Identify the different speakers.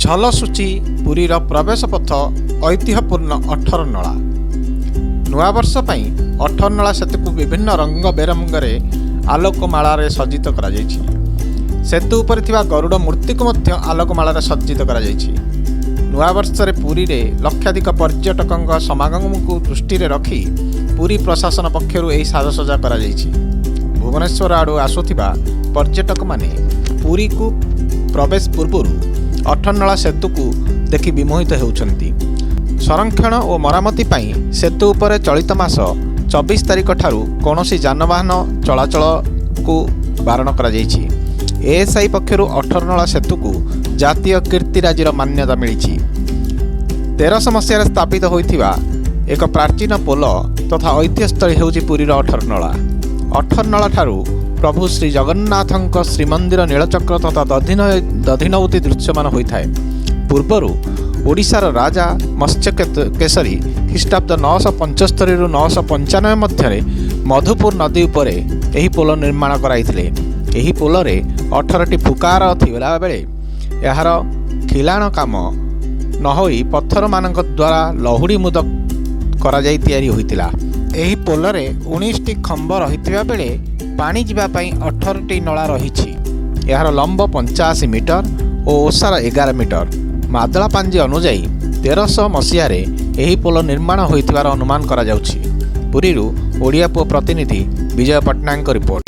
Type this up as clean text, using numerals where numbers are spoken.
Speaker 1: ଝଲସୁଛି ପୁରୀର ପ୍ରବେଶ ପଥ ଐତିହ୍ୟପୂର୍ଣ୍ଣ ଅଠରନଳା। ନୂଆବର୍ଷ ପାଇଁ ଅଠରନଳା ସେତୁକୁ ବିଭିନ୍ନ ରଙ୍ଗ ବେରଙ୍ଗରେ ଆଲୋକମାଳାରେ ସଜ୍ଜିତ କରାଯାଇଛି। ସେତୁ ଉପରେ ଥିବା ଗରୁଡ଼ ମୂର୍ତ୍ତିକୁ ମଧ୍ୟ ଆଲୋକମାଳାରେ ସଜ୍ଜିତ କରାଯାଇଛି। ନୂଆବର୍ଷରେ ପୁରୀରେ ଲକ୍ଷାଧିକ ପର୍ଯ୍ୟଟକଙ୍କ ସମାଗମକୁ ଦୃଷ୍ଟିରେ ରଖି ପୁରୀ ପ୍ରଶାସନ ପକ୍ଷରୁ ଏହି ସାଜସଜ୍ଜା କରାଯାଇଛି। ଭୁବନେଶ୍ୱର ଆଡ଼ୁ ଆସୁଥିବା ପର୍ଯ୍ୟଟକମାନେ ପୁରୀକୁ ପ୍ରବେଶ ପୂର୍ବରୁ ଅଠରନଳା ସେତୁକୁ ଦେଖି ବିମୋହିତ ହେଉଛନ୍ତି। ସଂରକ୍ଷଣ ଓ ମରାମତି ପାଇଁ ସେତୁ ଉପରେ ଚଳିତ ମାସ 24 ତାରିଖ ଠାରୁ କୌଣସି ଯାନବାହନ ଚଳାଚଳକୁ ବାରଣ କରାଯାଇଛି। ଏଏସ୍ଆଇ ପକ୍ଷରୁ ଅଠରନଳା ସେତୁକୁ ଜାତୀୟ କୀର୍ତ୍ତିରାଜିର ମାନ୍ୟତା ମିଳିଛି। 1300 ମସିହାରେ ସ୍ଥାପିତ ହୋଇଥିବା ଏକ ପ୍ରାଚୀନ ପୋଲ ତଥା ଐତିହ୍ୟସ୍ଥଳୀ ହେଉଛି ପୁରୀର ଅଠରନଳା। ଅଠରନଳା ଠାରୁ ପ୍ରଭୁ ଶ୍ରୀ ଜଗନ୍ନାଥଙ୍କ ଶ୍ରୀମନ୍ଦିର, ନୀଳଚକ୍ର ତଥା ଦଧିନଉତି ଦୃଶ୍ୟମାନ ହୋଇଥାଏ। ପୂର୍ବରୁ ଓଡ଼ିଶାର ରାଜା ମତ୍ସ୍ୟ କେଶରୀ ଖ୍ରୀଷ୍ଟାବ୍ଦ 975ରୁ 995 ମଧ୍ୟରେ ମଧୁପୁର ନଦୀ ଉପରେ ଏହି ପୋଲ ନିର୍ମାଣ କରାଇଥିଲେ। ଏହି ପୋଲରେ 18ଟି ଫୁକାର ଥିଲାବେଳେ ଏହାର ଖିଲାଣ କାମ ନହୋଇ ପଥରମାନଙ୍କ ଦ୍ୱାରା ଲହୁଡ଼ି ମୁଦ କରାଯାଇ ତିଆରି ହୋଇଥିଲା। ଏହି ପୋଲରେ 19ଟି ଖମ୍ବ ରହିଥିବା ବେଳେ ପାଣି ଯିବା ପାଇଁ 18ଟି ନଳା ରହିଛି। ଏହାର ଲମ୍ବ 85 ମିଟର ଓ ଓସାର 11 ମିଟର। ମାଦଳା ପାଞ୍ଜି ଅନୁଯାୟୀ 1300 ମସିହାରେ ଏହି ପୋଲ ନିର୍ମାଣ ହୋଇଥିବାର ଅନୁମାନ କରାଯାଉଛି। ପୁରୀରୁ ଓଡ଼ିଆ ପୁଅ ପ୍ରତିନିଧି ବିଜୟ ପଟ୍ଟନାୟକଙ୍କ ରିପୋର୍ଟ।